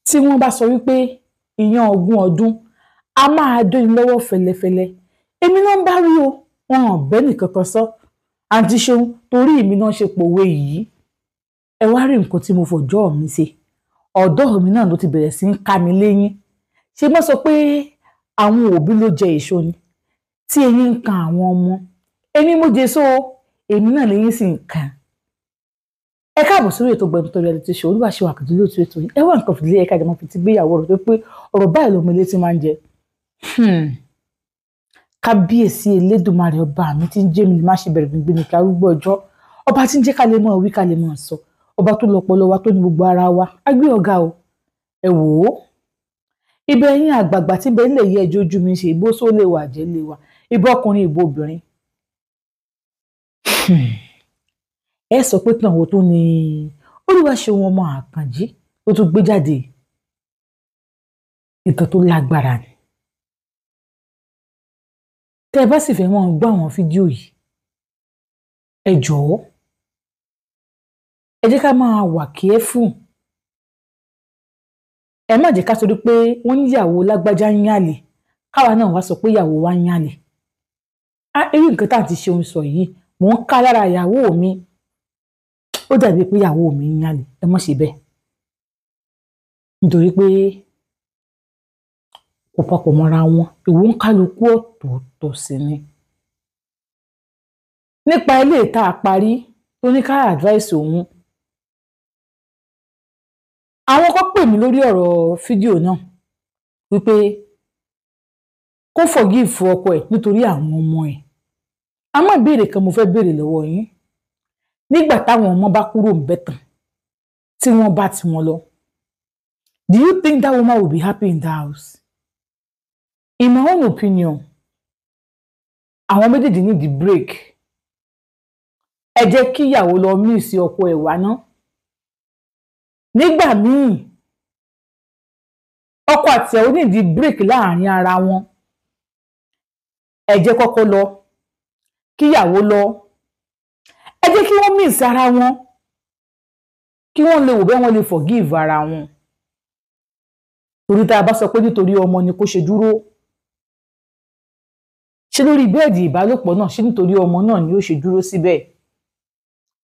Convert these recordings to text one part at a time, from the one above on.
Tí wọ́n bá sọ wípé ìyàn ogún ọdún a máa dóni lọ́wọ́ fẹ́lẹ́fẹ́lẹ́, èmi náà ń bá rí o, wọn ò bẹ́ẹ̀ nìkan kan sọ. Àǹtí Ṣeun, torí èmi náà ṣe pòwe yìí. Ẹ wá rí nǹkan tí mo fọjọ́ mi ṣe. Ọ̀dọ́ mi náà ló ti bẹ̀rẹ̀ sí ń ká mi léyín. Ṣé mo sọ pé àwọn òbí ló jẹ èso ni tí eyín ń kan àwọn ọmọ? Èmi mo jẹ èso, èmi náà lẹ́yìn sì ń kan. Ẹ káàbọ̀ sórí ètò Gbẹnutọ́ Reality Show. Olúwaṣeun Àkàndé lóòtú ètò yìí. Ẹ wá nǹkan fìdílé, ẹ̀ka ìjọba fi ti gbéyàwó ọ̀rọ̀ tó pé ọ̀rọ̀ báyìí lọ́mọ ilé tí máa ń jẹ. Kábíyèsí Elédùmarè ọba mi tí ń jẹ́ mi ní má ṣe bẹ̀rẹ̀ gbígbé ní kí arúgbó ọjọ́, ọba tí ń jẹ́ ká lè mọ̀ wí ká lè mọ̀ sọ, ọba tó lọ́pọlọ wa tó ní gbogbo ara wa, á gbé ọ̀gá o. Ẹ wò ó, ibẹ̀ yín àgbààgbà tí bẹ́ẹ̀ lè yẹ ẹjọ́ ojú mi ṣe, ìbò só lè wà jẹ́ lè wà, ìbò ọkùnrin ìbò obìnrin. Ẹ sọ pé tàn wo tó ní Olúwaṣeun ọmọ Àkànjí tó tún gbé jáde, ìtàn tó lágbára ni. Tẹ́ ẹ bá sì fẹ́ máa gbọ́ àwọn fídíò yìí, ẹ jọ̀ọ́ ẹ jẹ́ ká máa wà careful. Ẹ má jẹ́ ká torí pé wọ́n níyàwó lágbájá ń yàlè káwa náà wá sọ pé ìyàwó wa ń yàlè. Irú nǹkan tá à ti ṣeun sọ yìí, mò ń ká lára ìyàwó mi, ó dàbí pé ìyàwó mi ń yàlè. Ẹ má ṣe bẹ́ẹ̀, nítorí pé kò papọ̀ mọ́ra wọn, ìwọ ń kálukú ọ̀tọ̀ọ̀tọ̀ sí ni. Nípa ilé ìta àparí tó ní ká advice òun, àwọn kan pè mí lórí ọ̀rọ̀ fídíò náà wípé kó forgive ọkọ ẹ̀ nítorí àwọn ọmọ ẹ̀. Àmọ́ ìbéèrè kan mo fẹ́ béèrè lọ́wọ́ yín. Nígbà táwọn ọmọ bá kúrò ń bẹ̀ tán, tí wọ́n bá ti wọn lọ, do you think that woman will be happy in the house? In my own opinion, àwọn méjèèjì need the break. Ẹ jẹ́ kí ìyàwó lọ miss ọkọ ẹ̀ wá ná. Nígbà míì, ọkọ àti ìyàwó need the break láàrin ara wọn. Ẹ jẹ́ kọ́kọ́ lọ, kíyàwó lọ. Ẹ jẹ́ kí wọ́n miss ara wọn, kí wọ́n lè wò bẹ́ẹ̀ wọ́n lè forgive ara wọn. Torí tá a bá sọ pé nítorí ọmọ ni kó ṣe dúró, ṣé lórí bẹ́ẹ̀dì ìbálòpọ̀ náà, ṣé nítorí ọmọ náà ni ó ṣe dúró síbẹ̀?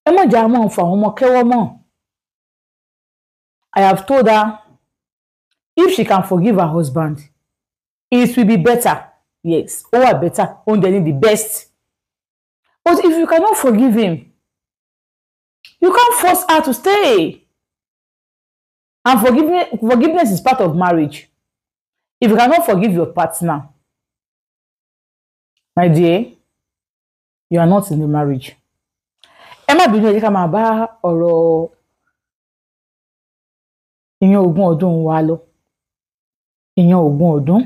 Ẹ má jà máa fà àwọn ọmọ kẹ́wọ́ mọ́. I have told her if she can forgive her husband, it will be better. Yes, ó wà better, oúnjẹ ni the best. But if you cannot forgive him, you can't force her to stay. And forgiveness is part of marriage. If you cannot forgive your partner, my dear, you are not in the marriage. Ẹ má bínú, ẹ jẹ́ ká máa bá ọ̀rọ̀ ìyẹn ogún ọdún wa lọ. Ìyẹn ogún ọdún.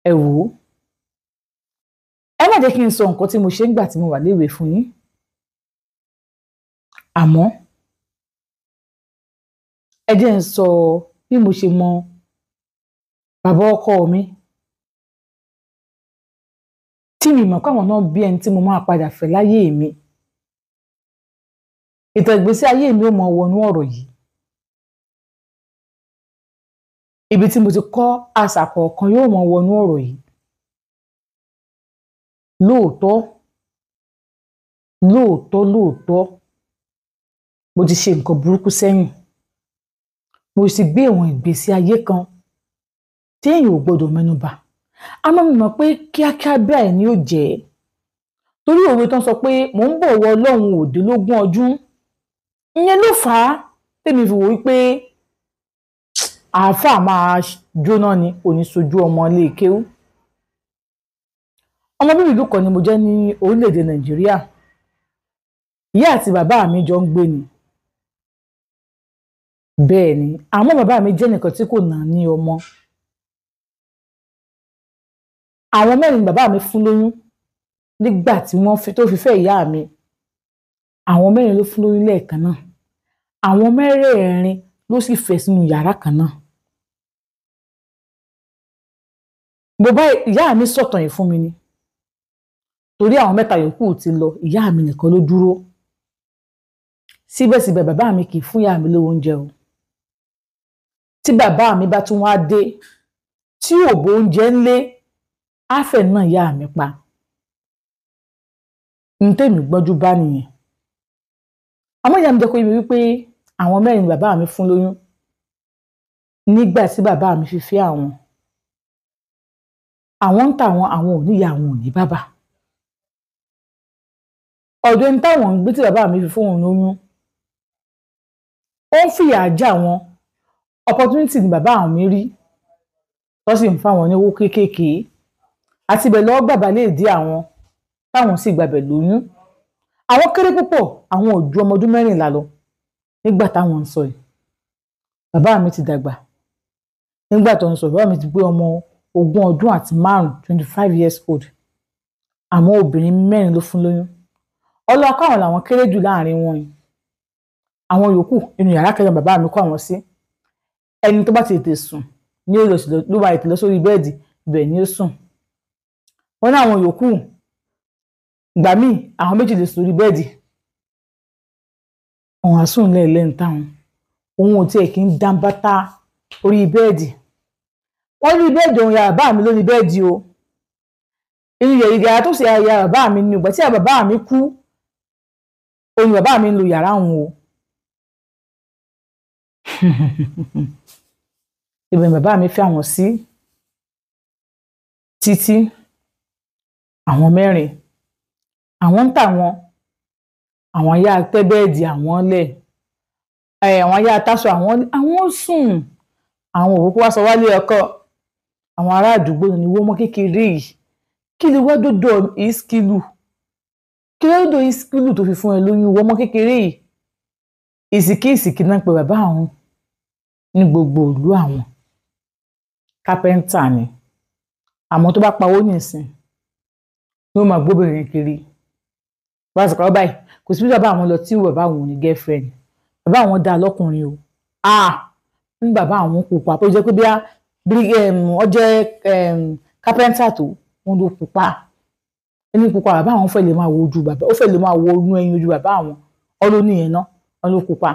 Ẹ wò ó. Ẹ má jẹ́ kí n sọ nǹkan tí mo ṣe ń gbà tí mo wà léwe fún yín. Àmọ́ ẹ jẹ́ n sọ bí mo ṣe mọ bàbá ọkọ mi, tí mi mọ̀ káwọn náà bí ẹni tí mo máa padà fẹ́ láyé mi. Ìtàn ìgbésí ayé mi ò mọ wọnú ọ̀rọ̀ yìí. Ibi tí mo ti kọ́ àṣà kọ̀ọ̀kan yóò mọ wọnú ọ̀rọ̀ yìí. Lóòótọ́, lóòótọ́, lóòótọ́, mo ti ṣe nǹkan burúkú sẹ́yìn. Mo sì gbé ìwọ̀n ìgbésí ayé kan tí èèyàn ò gbọdọ̀ mẹ́nubà. Àmọ́ mo mọ̀ pé kíákíá bẹ́ẹ̀ ni ó jẹ́. Torí òwe tán sọ pé mò ń bọ̀ wọ Ọlọ́run òdìlógún ọdún. Ìyẹn ló fà á tèmi fi wò wípé àáfàá máa jóná ni kò ní sojú ọmọ ilé kéwú. Ọmọ bíbí ìlú kan ni mo jẹ́ ní orílẹ̀-èdè Nàìjíríà. Ìyá àti bàbá mi jọ ń gbé ni. Bẹ́ẹ̀ ni, àmọ́ bàbá mi jẹ́ ẹnìkan tí kò nà ní ọmọ. Àwọn mẹ́rin bàbá mi fún lóyún nígbà tí wọ́n tó fi fẹ́ ìyá mi. Àwọn mẹ́rin ló fún lóyún lẹ́ẹ̀kan náà. Àwọn mẹ́rẹ̀ẹ̀rin ló sì fẹ́ sínú yàrá kan náà. Mo bá ìyá mi sọ̀tàn yìí fún mi ni. Torí àwọn mẹ́ta yòókù ti lọ, ìyá mi nìkan ló dúró. Síbẹ̀síbẹ̀ bàbá mi kì í fún ìyá mi lówó oúnjẹ o. Tí bàbá mi bá tún wá dé tí òbò oúnjẹ ń lé, áfẹ̀ náà ìyá mi pa. Ní tèmi gbọ́njú bá nìyẹn. Àmọ́ ìyá mi jẹ́ kó yé mi wípé àwọn mẹ́rin ni bàbá mi fún lóyún nígbà tí bàbá mi fi fẹ́ àwọn. Àwọn ń tàwọn, àwọn ò níyà, àwọn ò ní bàbá. Ọ̀dọ̀ ẹni táwọn ń gbé tí bàbá mi fi fún òun lóyún, ó ń fìyà já wọn. Opportunity ni bàbá àwọn mi rí, tó sì ń fáwọn ní owó kéékèèké. Àti ibẹ̀ lọ́wọ́ bàbá lè dí àwọn táwọn sì gbàbẹ̀ lóyún. Àwọn kéré púpọ̀, àwọn ò ju ọmọ ọdún 14 lọ nígbà táwọn ń sọ yìí. Bàbá mi ti dàgbà nígbà tó ń sọ. Bàbá mi ti gbé ọmọ 25 ọdún, 25 years old. Àmọ́ obìnrin mẹ́rin ló fún lóyún. Ọlọ́kọ̀ àwọn làwọn kéré jù láàrin wọn yìí. Àwọn yòókù inú yàrá kẹrin bàbá mi kó àwọn sí. Ẹni tó bá ti tètè sùn ní ó ló máa tètè lọ sórí bẹ́ẹ̀dì, ibẹ̀ ni ó sùn. Wọ́n ní àwọn yòókù ìgbà míì àwọn méjì lè sùn sórí bẹ́ẹ̀dì. Òun á sùn lẹ́ẹ̀lẹ́ ń táwọn. Òun ò tiẹ̀ kí ń dán bàtà orí bẹ́ẹ̀dì. Wọ́n ní bẹ́ẹ̀dì òun, yàrá bàbá mi ló ní bẹ́ẹ̀dì o. Inú yàrá tó sì yàrá bàbá mi ni ìgbà tí bàbá mi kú, òun bàbá mi ń lo yàrá òun o. Ibẹ̀ bàbá mi fẹ́ àwọn sí títí àwọn mẹ́rin. Àwọn ń tà wọn, àwọn yá tẹ́ bẹ́ẹ̀dì àwọn lẹ̀, àwọn yá táṣọ àwọn sùn. Àwọn òkú wá sọ wálé ọkọ. Àwọn ará àdúgbò ni wọ́n mọ́ kékeré yìí. Kí ló wá dòdò ìskìlù? Kí ló dòdò ìskìlù tó fi fún ẹ lóyún wọ́n mọ́ kékeré yìí? Ìsìkí ìsìkí náà pé bàbá àwọn ní gbogbo ìlú àwọn. Kápẹ́ńtà ni. Àmọ́ tó bá pawó nìsín ni ó máa gbóbìnrin kiri. Bá a sọ̀rọ̀ báyìí, kò sí bí bàbá àwọn lọ tí bàbá àwọn ò ní girlfriend. Bàbá àwọn dá lọ́kùnrin o. Ní bàbá àwọn pupa, tó jẹ́ pé bí ó jẹ́ kápẹ́ńtà tó wọ́n ló pupa. Ẹni pupa bàbá àwọn fẹ́ lè máa wo ojú bàbá, ó fẹ́ lè máa wo inú ẹyin ojú bàbá àwọn. Ọlọ́ nìyẹn ná, wọ́n ló pupa.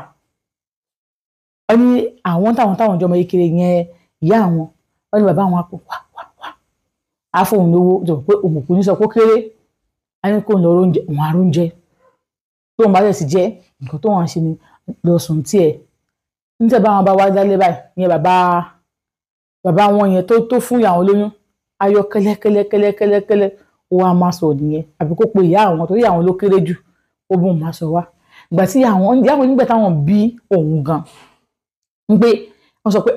Wọ́n ní àwọn táwọn jọmọ kékeré yẹn ìyá àwọn, wọ́n ní bàbá àwọn á pò wá wá wá. Á fóun lówó, jọ pé òun kò ní sọ pé ó kéré. A ní kó ń lọ oúnjẹ, òun á róúnjẹ. Tóun bá dẹ̀ sì jẹ́, nǹkan tó wọ́n ṣe ni lọ sùn tiẹ̀. Níta bá wọn bá wá dálé báyìí, ìyẹn bàbá wọn yẹn tó fún ìyá wọn lóyún, ayọ̀ kẹ́lẹ́kẹ́lẹ́kẹ́lẹ́kẹ́lẹ́ ó wá máa sọ nìyẹn. Àbí kó pe ìyá àwọn torí àwọn ló kéré jù, ó bóun máa sọ wá. Ìgbà tí ìyá wọn nígbà táwọn bí òun gan, ń pé wọ́n sọ pé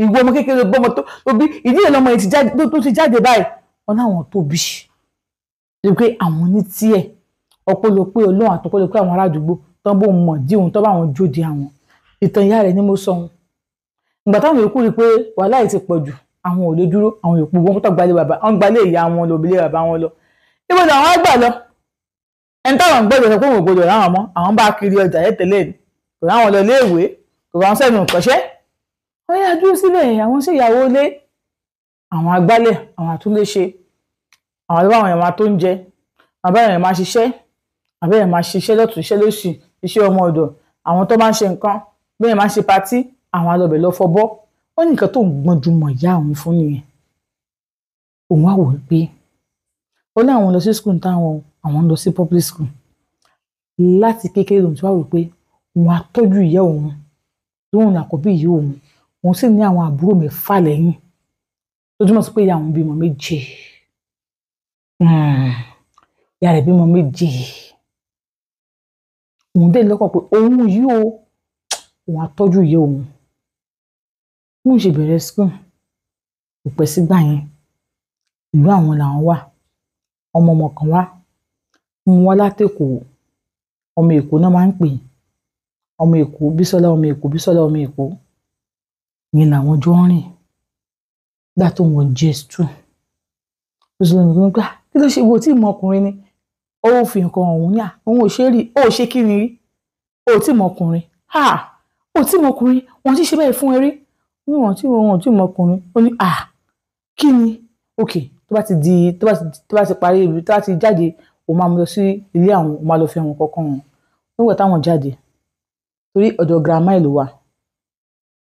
ìwọ ọmọ kékeré gbọ́mọ tó bí ìdílé lọ́mọ yìí tó ti jáde báyìí. Wọ́n láwọn tó bí. Ṣé pé àwọn ní tiẹ̀, ọpẹ́lọpẹ́ Ọlọ́run àtọpẹ́lọpẹ́ àwọn ará àdúgbò tán bóun mọ̀ dí òun tán bá wọn jóde àwọn. Ìtàn ìyá rẹ̀ ni mo sọ òun. Ìgbà táwọn yòókù rí pé wàhálà yìí ti pọ̀ jù, àwọn ò lè dúró, àwọn yòókù wọn tó gbalé bàbá, wọ́n gbalé ìyá wọn lọ, ilé bàbá wọn lọ. Ibo ni àwọn gbà lọ? Ẹni táwọn ń gbọ́dọ̀ sọ pé òun ò gbọ́dọ̀ ráwọn mọ́, àwọn bá kiri ọjà yẹn tẹ́lẹ̀ ni. Kò ráwọn lọ iléèwé, kò ráwọn sẹ́nu ìkọ́ṣẹ́. Wọ́n yá dúró síbẹ̀, àwọn sì ìyàwó ilé, àwọn agbálẹ̀, àwọn àtúnléṣe, àwọn àlọ́ àwọn èèyàn máa tó ń jẹ, àwọn abẹ́rẹ́ máa ṣiṣẹ́, abẹ́rẹ́ máa ṣiṣẹ́ lọ́tùn, iṣẹ́ lósì, iṣẹ́ ọmọ ọ̀dọ̀, àwọn tó máa ń ṣe nǹkan, bẹ́ẹ̀ máa ń ṣe patí, àwọn alọ́bẹ̀ lọ fọbọ́. Ó ní nǹkan tó ń gbọ́njú mọ̀ ìyá òun fún nìyẹn. Òun wá wò ó pé ó ní àwọn lọ sí school táwọn, àwọn lọ sí public school. Láti kékeré lòun ti wá wò pé òun á tọ́jú ìyá òun, lóun làkọ́bí ìyá òun. Òun sì ní àwọn àbúrò mẹ́fà lẹ́yìn. Tó túmọ̀ sí pé ìyá òun bímọ méje. Ìyá rẹ̀ bímọ méje. Òun dé lọ́kàn pé òun yìí o, òun á tọ́jú ìyá òun. Bóun ṣe bẹ̀rẹ̀ school, kò pẹ́ sígbà yẹn. Ìlú àwọn làwọn wà. Ọmọ ọmọ kan wá. Mo wá látÈkó. Ọmọ Èkó náà máa ń pè. Ọmọ Èkó, Bísọ́lá ọmọ Èkó, Bísọ́lá ọmọ Èkó. Ìyẹn làwọn jọ ń rìn. Nígbà tó ń wọ JS2. Bísọ́lá ọmọ Èkó ń pè, kí ló ṣe wo tí mọ ọkùnrin ni? Ó fi nǹkan ọ̀hún ní à, òun ò ṣe rí, ó ṣe kí ni rí? Ó tí mọ ọkùnrin. Ó tí mọ ọkùnrin, wọ́n ti ṣe báyìí fún ẹ rí. Wọ́n tí mọ ọkùnrin. Ó ní kí ni? Okay, tó bá ti di, tó bá ti parí ibi, tó bá ti jáde, ó máa mú lọ sí ilé àwọn, ó máa lọ fi àwọn kọ̀ọ̀kan wọn. Nígbà táwọn jáde, torí ọ̀dọ̀ grandma ẹ̀ ló wà.